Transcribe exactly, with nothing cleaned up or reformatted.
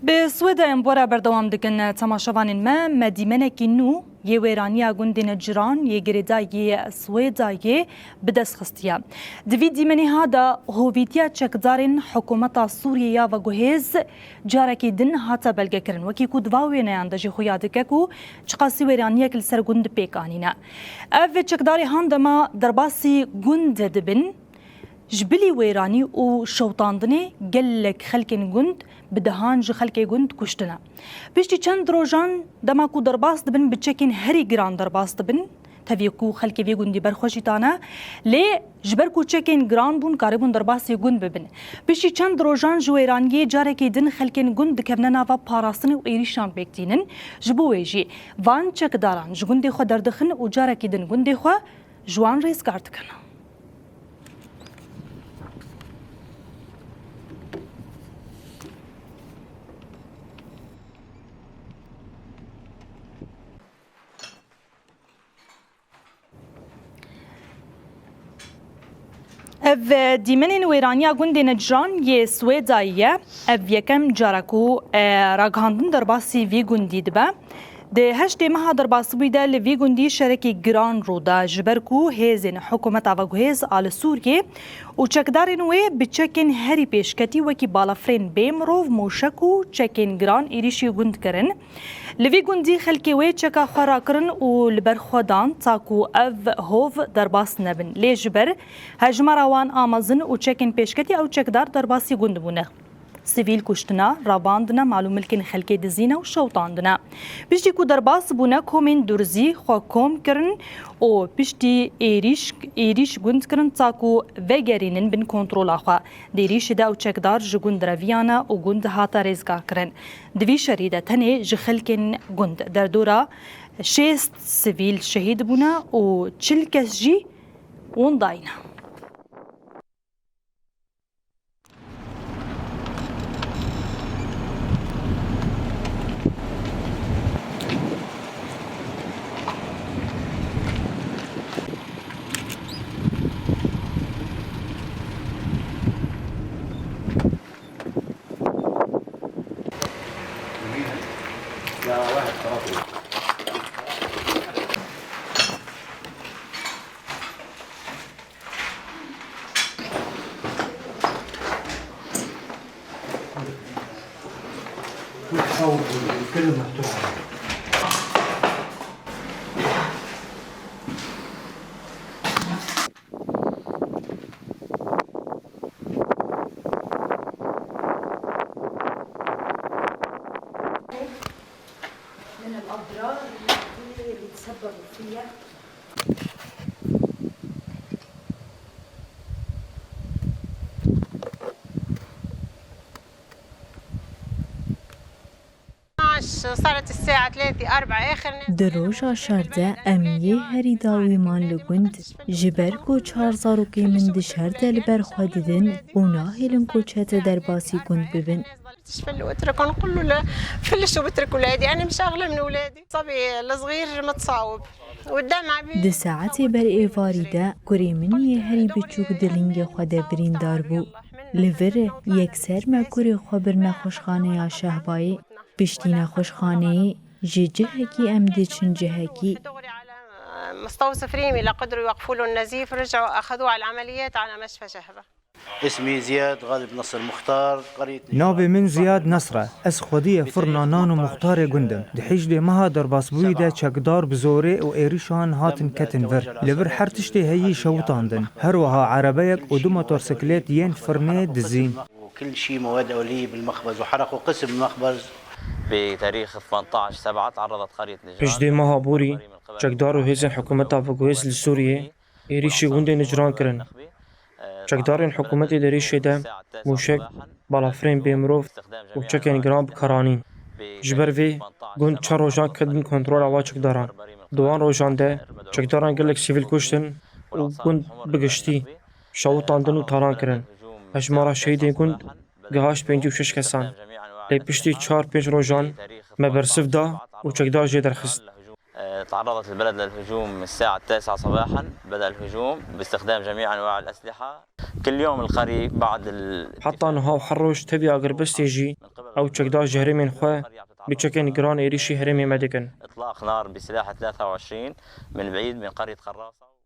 Bi Swêdê em bora berdewam dikin temaşevanên me, me dîmenekî nû yê wêraniya gundên Ciran yê girêdayî Swêdayê bi dest xistiye. Di vî dîmenê ha de hovîtiya çekdarên hikûmeta Sûriyê ya veguhêz carekî din hate belgekirin. Wekî ku di va wêneyan de jî xuya dike ku çiqasî wêraniyek li ser gund pêk anîne. Ev çekdarê han dema derbasî gund dibin, ji bilî wêranî û şewitandinê gelek xelkên gund bi dehan ji xelkê gund kuştine. Piştî çend rojan dema ku derbas dibin, bi çekên herî giran derbas dibin, tevî ku xelkê vê gundî ber xwe jî dane, lê ji ber ku çekên giran bûn, karibûn derbasî gund bibin. Piştî çend rojan ji wêraniyê carekê din xelkên gund dikevine nava parastinê û êrîşan pêk tînin. Ji bo wê jî van çekdaran ji gundê xwe derdixin û carekî din gundê xwe ji wan rêzgar dikin. Ev, e, dîmenên wêraniya gundê Necran yê Swêdayê ye. Ev yekem car e ku, e, ragihandin derbasî vî gundî dibe. Di heştê meha derbasbûyî de li vî gundî şerekî giran rû da, ji ber ku hêzên hikûmeta veguhêz a li Sûriyê û çekdarên wê bi çekên herî pêşketî wekî balafirên bê mirov, mûşek û çekên giran êrîşî gund kirin. Li vî gundî xelkê wê çeka xwe rakirin û li ber xwe dan ta ku ev hov derbas nebin. Lê ji ber hejmara wan a mezin û çekên pêşketî ew çekdar derbasî gund bûne. Sivîl kuştine, revandine, mal û milkên xelkê dizîne û şewitandine. Piştî ku derbas bûne, komên Durzî xwe kom kirin û piştî êrîş, êrîş gund kirin ta ku vegerînin bin kontrola xwe. Di êrîşê de ew çekdar ji gund reviyane û gund hate rêzgar kirin. Di vî şerî de tenê ji xelkên gund derdora şêst sivîl şehîd bûne û çil kes jî windayî ne. من الأضرار اللي تسببوا فيها. صارت الساعة ثلاثة، أربعة، آخر ناس. Di roja şer de em yê herî dawî man li gund, ji ber ku çar zarokên min di şer de li ber xwe didin û nahêlin ku çete derbasî gund bibin. تشفل واتركهم، نقول له: "لا، فلش وبترك ولادي، أنا مش أغلى من ولادي." صبي الصغير متصاوب والدمع بي- Di saetê ber êvarî de kurê min yê herî biçûk di lingê xwe de birîndar bû. Li vir yekser me kurê xwe bir nexweşxaneya Şehbayê. Piştî nexweşxaneyê ji cihekî em diçin cihekî. مستوصف ريمي لقدروا يوقفوا له النزيف، رجعوا أخذوه على العمليات على مشفى شهبة. اسمي زياد غالب نصر مختار، قرية Navê min Ziyad Nasr e. Ez xwediyê firna nan û muxtarê gund im. Di hejdê meha derbasbûyî de çekdar bi zorê û êrişan hatin ketin vir. Li vir her tiştê heyî şewitandin. Her wiha erebeyek û du motorsiklet yên firnê dizîn. وكل شيء مواد أولية بالمخبز وحرقوا قسم المخبز. بتاريخ ثمنطعش سبعة تعرضت قرية نجران. Hejdê meha borî çekdar û hêzên hikûmeta veguhêz li Sûriyê êrîşî gundê Niciran kirin. Çekdarên hikûmetê di êrîşê de mûşek, balafirên bêmirov û çekên giran bi kar anîn. Ji ber vê gund çar rojan ket bin kontrola wan çekdaran. Di wan rojan de çekdaran gelek sivîl kuştin û gund bi giştî şewitandin û talan kirin. Hejmara şehîdên gund gihaşt pêncî û şeş kesan. Lê piştî çar pênc rojan me bersiv da û çekdar jê derxist. تعرضت البلد للهجوم الساعة التاسعة صباحا، بدأ الهجوم باستخدام جميع أنواع الأسلحة. كل يوم القرية بعد ال- Heta niha û her roj tevî agirbestê jî Ew çekdaş ji herêmên xwe bi çekên giran êrîşî herêmê me dikin. إطلاق نار بسلاح ثلاثة وعشرين من بعيد من قرية قراصة.